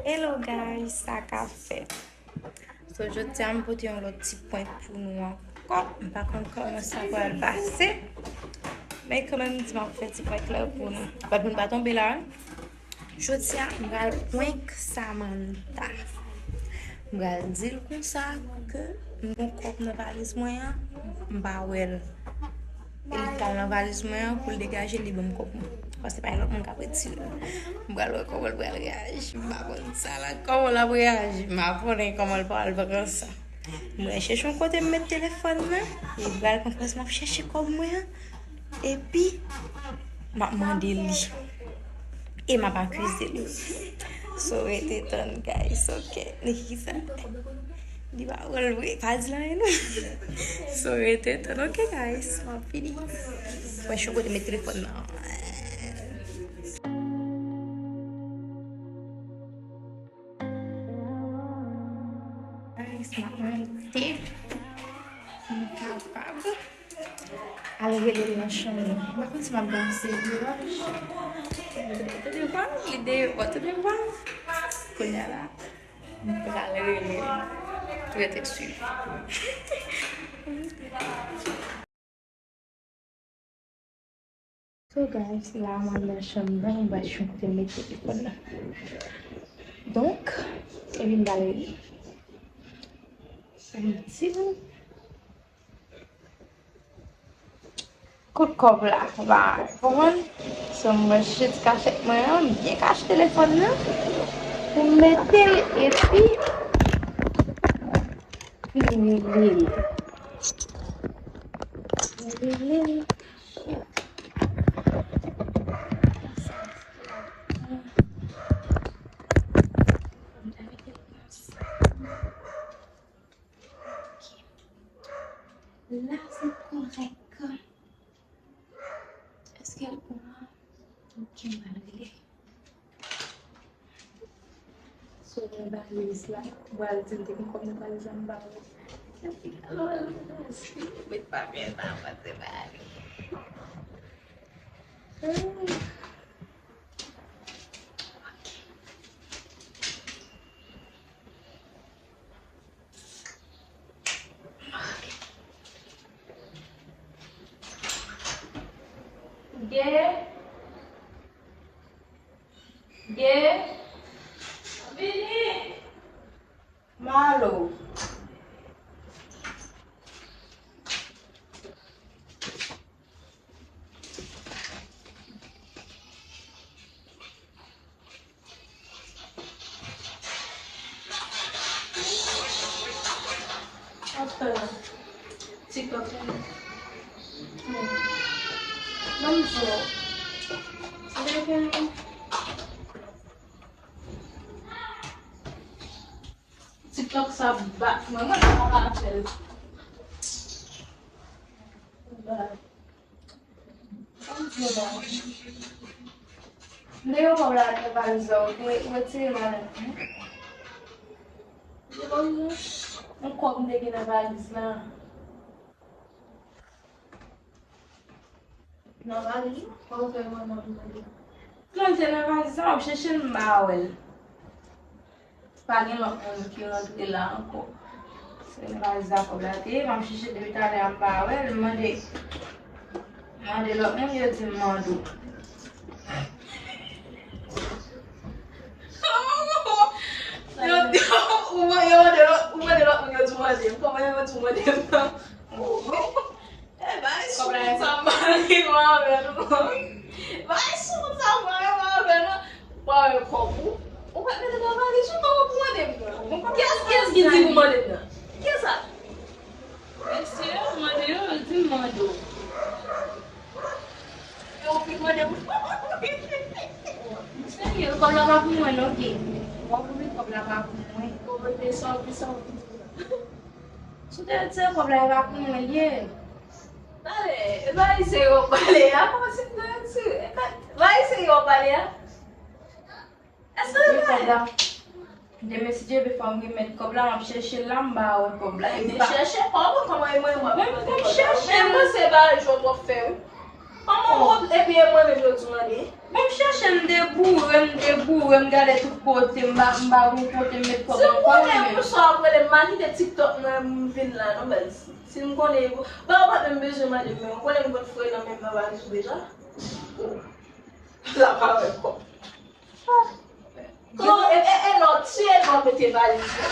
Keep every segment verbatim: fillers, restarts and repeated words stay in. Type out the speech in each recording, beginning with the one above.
Hello guys, sa ka fèt? So, jodi a m pote yon lòt ti prank pou nou ankò. M pa konn kòman sa pral pase. Men kanmenm, m di m ap fè ti prank la pou nou. Bat moun pa tonbe la. Jodi a, m pral prank Samantha. M pral di l konsa ke m gon kòb nan valiz mwen an, m pa wè l. E li t al nan valiz mwen an pou l degaje l, li ban m kòb mwen. Paske pa gen lòt moun k ap retire l. M pral wè kòman l pral reyaji. M pa konn sa la, kòman l ap reyaji. M pa konnen kòman l pral pran sa. M pral chèche yon kote m met telefòn nan. E li pral konn kòman m ap chèche kòb mwen an. Epi, m ap mande li. E m ap akize li. So, rete tann, guys, ok? Nikita. Li pa wè l vre, pa di l anyen non. So, rete tann, ok guys, m ap fini. Mwen cho kote met telefòn nan. Guys, m ap monte pou m kapab al rele l nan chanm nan. M pa konn si m ap gen ase kouraj. Tande vwa m, li deyò, tande vwa m. Kounye a la. M pral rele l. Rete swiv. So guys, la m anndan chanm nan, m pral chante mete telefòn nan. Donk, epi m pral rele l. Pou m di l. Kout kòb la, ba, konprann? So, m mèt chèche ti kachèt mwen an, m byen kache telefòn nan, pou m mete l, epi, pou m rele l. M rele l. Ok. La, se kòrèk. Èske l pran? Ok, m al rele. So, nan valiz la, m pral di l te gen kòb nan valiz la, m ba l. Epi, alò, l met papye sa, pase ba li. Gè. Gè. Vini. Malo. Atò la. TikTok la. Ban m di w. Lè gen TikTok sa bat mwen, mwen pa ka fè l. Ban m di w non. M te gen kòb la nan valiz la, ou te retire l anlè. Yon kòb m te gen nan valiz la. Nan valiz? Kòb ou fè mwen nan valiz? Plante nan valiz la, m ap chèche l, m pa wè l. Pa gen lòt moun ki rantre la ankò. Se nan valiz la kòb la te ye, m ap chèche depi talè a m pa wè l, m mande, m mande lòt moun, yo di m mande w. Yo, yo, ou mande lòt, ou mande lòt moun, yo di w mande m. Kòman yo di w mande m nan? Ey, bay sou moun sa m pale m avè l. Bay sou moun sa m pale m avè l. Pa wè kòb ou. Ou pa mete nan valiz ou, kòman pou mande m nan? Kiyès, kiyès ki di pou mande m nan? Kiyès sa? Mesye, mande yo, yo di m mande w. Yo fin mande m. Serye, kòb la pa pou mwen non, Gè. W ap oubli kòb la pa pou mwen. Ou mete sa, ou di sa, ou di sa. Si w te retire kòb la, e pa pou mwen l ye. Talè, e pa isi yo pale a, kòmanse m te retire. E pa, pa isi yo pale a. Èske l pale? Demen, si Dye vle, fò m remèt kòb la, m ap chèche l la, m pa wè kòb la. Ebyen, chèche kòb ou, kòman e mwen, mwen, mwen, mwen, mwen chèche l. Men mwen se bagay jwèt w ap fè, wi. Kòman Epi e mwen menm yo di mande. Bon, m chèche, m deboure, m deboure, m gade tout kote, m pa, m pa gon kote m met kòb ankò mwen menm. Si m konnen pou sa w ap rele m, m a kite TikTok mwen, m vin la, non, baz. Si m konnen, bon, ou pa t menm bezwen mande m, men ou konnen m konn fouye nan menm nan valiz ou deja. La pa wè kòb. Kòman, e, e, e lòt, si e lòt mete valiz la.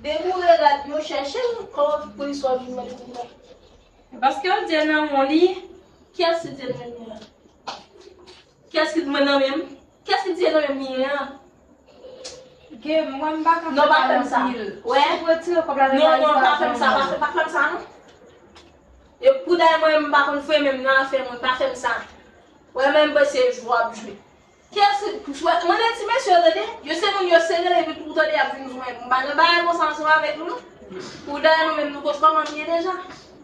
Deboure, gad, yo chèche m, kòman pou istwa vin mande m la. Paske yo di nan men li. Kiyès ki di nan men li an? Kiyès ki mwen nan men m? Kiyès ki di nan men m li an? Gen, mwen m pa ka fè bagay anpil. Si w retire kòb la nan valiz la, pa fè m sa, pa fè, pa fè m sa, non. E pou dayè mwen, m pa konn fouye menm nan afè mwen, pa fè m sa. Wè, menm panse jwe w ap jwe. Kiyès ki, mwen, ti mesye yo, tande, yo se moun yo serye, epi pou tande y ap vin jwenn. M pa nan bagay konsa ansanm avèk nou, non. Pou dayè nou menm, nou konn kòman m ye deja.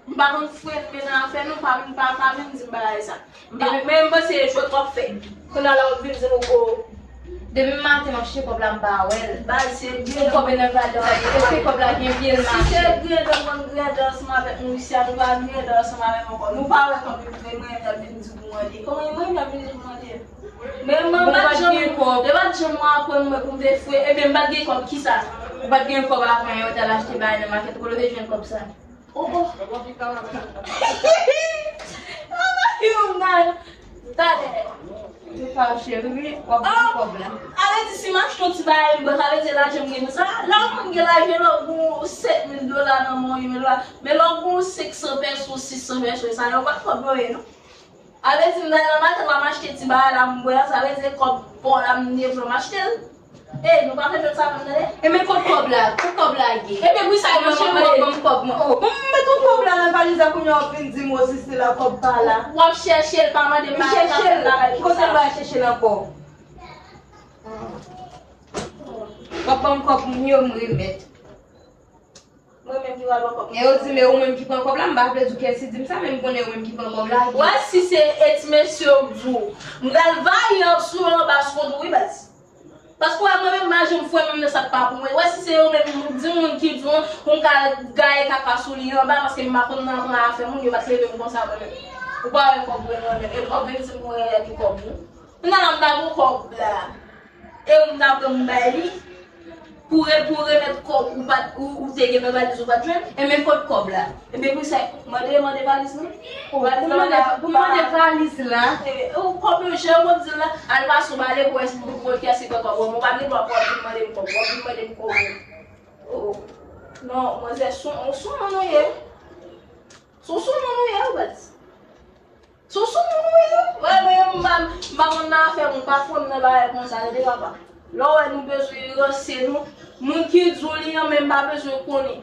M pa konn fouye m nan afè nou, pa vin, pa, pa vin di m bagay sa. M pa, men m panse jwèt w ap fè. Kounye a la w ap vin di m ou ko. Depi maten m ap chèche kòb la, m pa wè l. Baz, se byen. Kòb nan valiz la, èske kòb la gen pye l mache? Si se griyen dan, m konn griyen dan ansanm avèk nou isi a, nou pa griyen dan ansanm avè m ankò. Nou pa wè kòb yo vre, mwen, y ap vin di pou mande. Kòman mwen, y ap vin di pou mande? Men mwen pa t janm, yo pa t janm aprann mwen pou m te fouye. Ebyen, m pa t gen kòb, kisa? Ou pa t gen kòb avan yè, ou t al achte bagay nan makèt, kote w te jwenn kòb sa? Oh, oh. Yo, nan. Talè. Yo pa cheri, w ap gen kòb la. A vle di, si m achte yon ti bagay, m pran, sa vle di lajan m gen pou sa. La, yon moun gen lajan, lè w gen yon senk mil dola nan men w, yon mil dola. Men lè w gen yon senk san pèso, sis san pèso, sa yo pa kòb yo ye, non. A vle di m nan makèt la m achte ti bagay la m bwè a, sa vle di kòb pa w la m gen pou m achte l. Ey, nou pa fè jwèt sa menm tande. E men kot kòb la? Kot kòb la ye? Ebyen pou sa yo chèche w ap ban m kòb mwen. Oh, bon, m met yon kòb la nan valiz la kounye a w ap vin di m o si se la kòb pa la. W ap chèche l, pa mande m pa chèche l. Kote m va chèche l ankò? W ap ban m kòb mwen yo m remèt. Mwen menm ki pral pran kòb. E yo di, men ou menm ki pran kòb la, m pa vle di w kiyès ki di m sa, men m konnen ou menm ki pran kòb la. Wè, si se e ti mesye yo k di w, m pral vayan sou yo anba sou kont ou, wi, baz. Paske wè, mwen menm, m pa janm fouye menm nan sa k pa pou mwen. Wè, si se yo menm, di moun ki di w, pou m ka gaye kaka sou li anba, paske m pa konn nan pran afè moun, yo pa t leve m konsa mwen menm. Ou pa wè kòb mwen mwen menm, e kòb vin di m mwen rele kòb ou. Kounye a la m ta gon kòb la. E ou m ta pran m bay li. Pou re-, pou remèt kòb ou pa t, ou, ou te gen nan valiz ou pa t jwenn. E men kot kòb la? Ebyen pou sa, mande, mande valiz lan. Pou mande, pou mande valiz la. E, ou kòb yo jan w ap di l la. Al pase w bale pou wè si pou kòb kiyès ki pran kòb. Ou pa gen dwa pou w ap vin mande m kòb. W ap vin mande m kòb. Oh. Non, manzè, sou, sou moun ou ye. Sou, sou moun ou ye, ou baz. Sou sou moun ou ye wi. Wè, men m pa, m pa konn nan afè moun, pa fouye m nan bagay konsa, tande papa. Lè w wè nou bezwen ranse nou, moun ki di w li an menm pa bezwen konnen.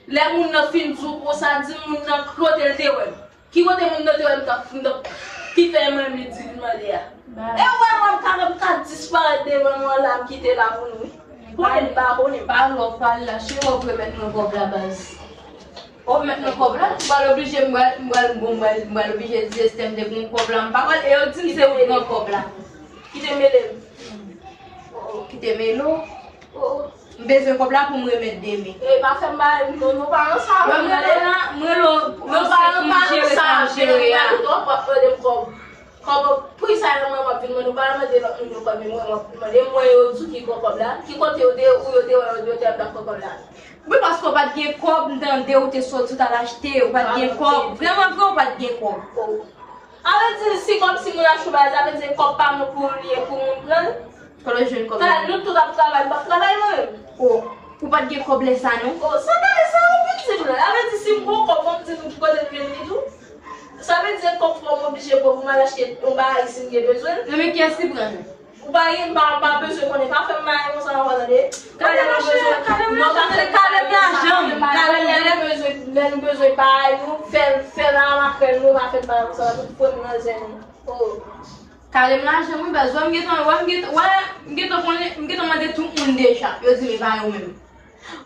Lè moun nan fin di w konsa, di moun nan ki kote l te wè m. Ki kote moun nan te wè m t ap, m t ap, ki fè mwen li di l mande a. E w wè mwen m ka, m ka disparèt devan nou an la, m kite la pou nou wi. Konnen m pa konnen m. Pa lòk, pa lache, w ap remèt mwen kòb la baz. Ou mèt nan kòb la, m pral oblije, m pral, m pral, bon, m pral, m pral oblije di Esther m te pran kòb la, m pa pral, e yo di m se ou pran kòb la. Ki te mele m. Ki te mele w. M bezwen kòb la pou m remèt demen. E pa fè m bagay, nou, nou pa nan sa. Lè m rele la, m rele w, nou pa nan sa, jere sa, jere a. Ou ap mande m kòb. Kòb, poukisa lè mwen m ap vin mande, ou pa mande lòt moun yo kòb, men mwen m ap vin mande, mwen yo di w ki pran kòb la, ki kote yo te, ou yo te wè yo te ap pran kòb la. Wi, paske w pa t gen kòb, m tande ou te soti, ou t al achte, ou pa t gen kòb. Vrèman vre, ou pa t gen kòb. A vle di, si kòm si moun achte bagay, sa vle di kòb pa moun pou li ye, pou moun pran l. Kote w jwenn kòb la? Nou tout ap travay, m p ap travay mwen menm. Oh, ou pa t gen kòb lè sa non? Oh, sa bagay sa ou vin di m la. A vle di si m gon kòb, fò m di nou ki kote m jwenn li tou. Sa vle di kòb fò m oblije pran pou m al achte yon bagay si m gen bezwen l. Non, men kiyès ki pran l? Ou pa gen, m pa, m pa bezwen konnen. Pa fè m bagay konsa ankò tande. Kale m lajan m, kale m lajan m, kale m lajan m. Lè nou bezwen, lè nou bezwen bagay nou, fè l, fè l a makrèl nou, pa fè m bagay konsa, tout fè m nan zen nou. Oh. Kale m lajan m wi baz, wè m gentan, wè m gentan, wè m gentan konnen, m gentan mande tout moun deja, yo di m e pa yo menm.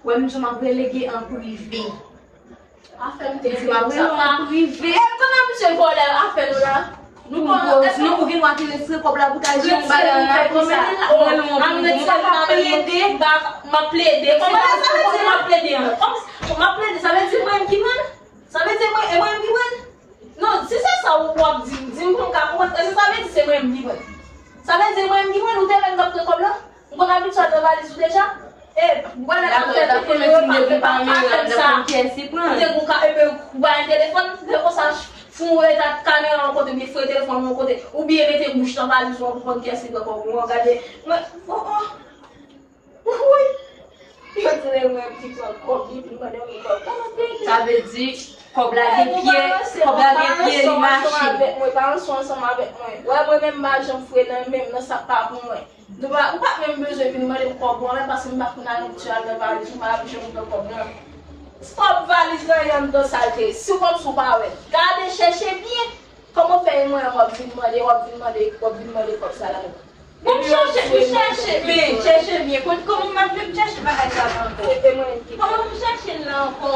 Wè m di w m ap rele gen an prive. Afè m te di m ap rele w an prive. E, konnen misye vòlè afè nou la. Nou konnen, èske nou, ou gen dwa te retire kòb la pou ta jwenn bagay la, kòman l la, ou rele w an prive. M ap plede, m ap plede. Kòman sa vle di m ap plede an? Kòm, m ap plede, sa vle di mwen menm ki pran l? Sa vle di mwen, e mwen menm ki pran l? Non, si se sa Ou w ap di m, di m pou m ka konprann. Èske sa vle di se mwen menm ki pran l? Sa vle di mwen menm ki pran l, ou te wè m t ap pran kòb la? M konn abitye al nan valiz ou deja? E, wè nèg ap fè te fè sa, ou te gon ka, epi ou pa gen telefòn, lè konsa, foure ta kamera yon kote, oubyen foure telefòn yon kote, oubyen mete bouch nan valiz ou an pou konn kiyès ki pran kòb ou an, gade. Mwen, oh, oh. Wi. Yo di lè mwen ti pran kòb, li vin mande m kòb. Kòman te ye? Sa vle di, kòb la gen pye, kòb la gen pye, li mache. Pa ansanm avèk mwen, pa ansanm avèk mwen. Wè, mwen menm m pa janm foure nan menm nan sa k pa pou mwen. Nou pa, ou pa t menm bezwen vin mande m kòb ou an menm, paske m pa konn abitye al nan valiz ou, m pa abitye konprann kòb nan. Kòb valiz lan ye anndan sa l te ye. Si w konn si w pa wè l. Gade, chèche byen. Kòman w fè e mwen w ap vin mande, w ap vin mande, w ap vin mande kòb sa la? Bon, m chèche, m chèche, men chèche byen. Kot, kòman m ap fè m chèche bagay sa la ankò? E mwen ki. Kòman m chèche l la ankò?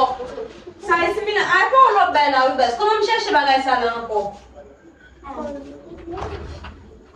Sa e similan. Ay, pa yon lòt bagay la, wi, baz. Kòman m chèche bagay sa la ankò?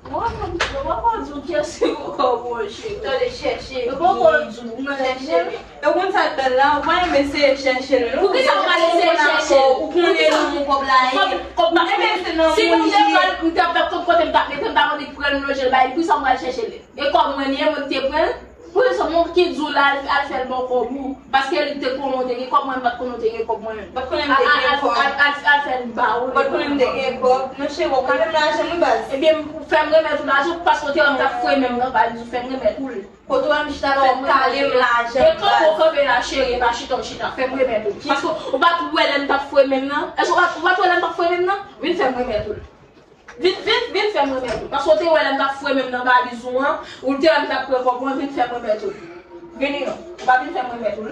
Mwen, mwen, mwen pa di w kiyès ki pran kòb ou an, cheri. Tande, chèche. Mwen pa di w, mwen chèche. E w konn sa k bèl la, ou pa renmen eseye chèche l. Poukisa w pral eseye chèche l? Ou konnen nan men kòb la ye. Kòb, kòb pa, ebyen, si m te pral, m t ap fè tout kote m t ap mete, m t ap annik pran l, m lonje l ba li, poukisa m pral chèche l? E kòb mwen li ye, mwen m te pran l. Poukisa moun ki di w la, al, al fè l ban kòb ou? Paske li te konnen w te gen kòb, mwen m pa t konnen w te gen kòb mwen menm. Mwen konnen m te gen kòb. Al, al, al, al fè l ba ou. Mwen konnen m te gen kòb. Non, cheri, w ka menm lajan m, wi, baz. Ebyen, fè m remèt ou lajan, paske w te wè m t ap foure men m nan valiz ou, fè m remèt ou l. Kote w wè m chita la, w ap kale m lajan, baz. E kanpe w kanpe la, cheri, e pa chita w chita. Fè m remèt ou l. Paske w pa t wè lè m t ap foure men m nan? Èske w pa, w pa t wè lè m t ap foure men m nan? Vin fè m remèt ou l. Vin, vin, vin fè m remèt ou l. Paske w te wè lè m t ap foure men m nan valiz ou an, ou te wè m t ap pran kòb ou an, vin fè m remèt ou l. Vini non, ou pa vin fè m remèt ou l.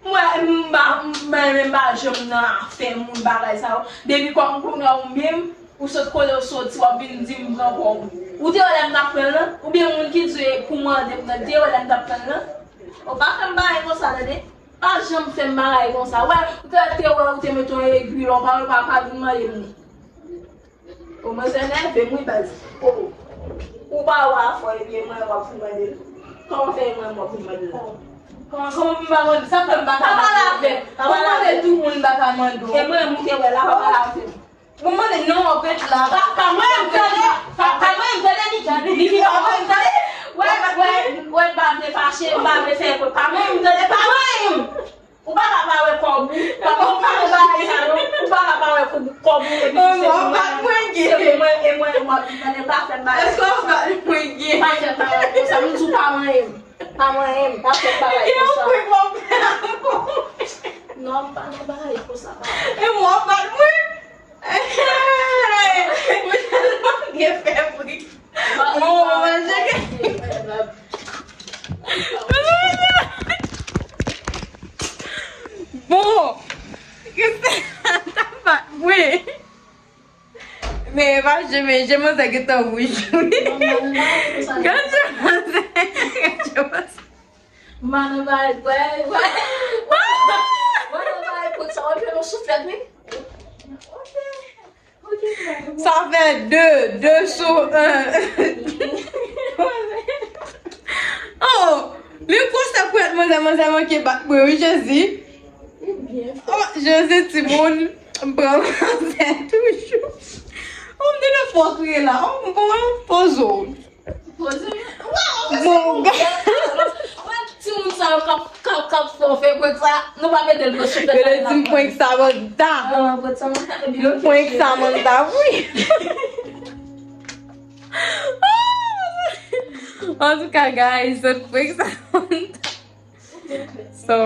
Mwen, m pa, m pa, m pa janm nan afè moun bagay sa yo. Depi kòm kounye a ou menm, ou sot kote w soti, w ap vin di m pran kòb ou. Ou te wè lè m t ap pran l lan? Oubyen moun ki di w pou mande m nan, te wè lè m t ap pran l lan? Ou pa fè m bagay konsa, tande? Pa janm fè m bagay konsa. Wè, ou te, te wè, ou te mete yon egwi la, ou pa, ou pa, pa vin mande m li. O, mwen se nève m wi, baz. O, ou pa wè afè w, ebyen mwen w ap vin mande l. Kòman fè e mwen m w ap vin mande l? Kòman, kòman m pa mande? Sa fè m pa ka mande w. Pa pale avè m. Mwen mande tout moun m pa ka mande w. E mwen m ou te wè la, pa pale avè m. Mwen mande non, w ap ret la. Pa, pa mwen m tande. Pa, pa mwen m tande, Niki. Niki, pa mwen m tande. Wè, wè, wè, m pa vle fache, m pa vle fè, pa mwen m tande, pa mwen m. Ou pa ka pa wè kòb ou. Ou pa ka pa wè bagay sa yo. Ou pa ka pa wè kòb, kòb ou epi se pou mwen. Se pou mwen, e mwen, mwen, mwen, pa fè bagay konsa. Èske w bat mwen gen? Pa fè bagay konsa. M di w pa manyen m. Pa manyen m. Pa fè bagay konsa. Yo, wi, mwen pè ankò. Non, m pa nan bagay konsa, pa. E mwen w ap bat mwen? Mwen tèlman gen fè bri. Bon, mwen manje. Bon. Kisa ta bat mwen? Men pa je, men je manzè gentan wouj wi. Gad je manzè, gad je manzè. Mano vai, vai, vai. Mano vai, put sa, w ap jwe nan souflèt wi. Ok. Sa fè de, de sou en. Oh, li konsèp pou èt manzè, manzè manke bat mwen wi, Jezi. Oh, Jezi, timoun, m pran manzè toujou. Oh, m te fò kriye la. Oh, m pran pozo. Poze. Waw, bon, gade. Wè, timoun sa yo k ap, k ap, k ap fè w fè prank sa, nou pa mete l pran sou tèt la. Yo di m prank Samantha. Ah, prank Samantha, ebyen, ok, prank Samantha, wi. Antouka, guys, zot prank Samantha. So,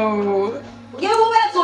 gen pou mete w.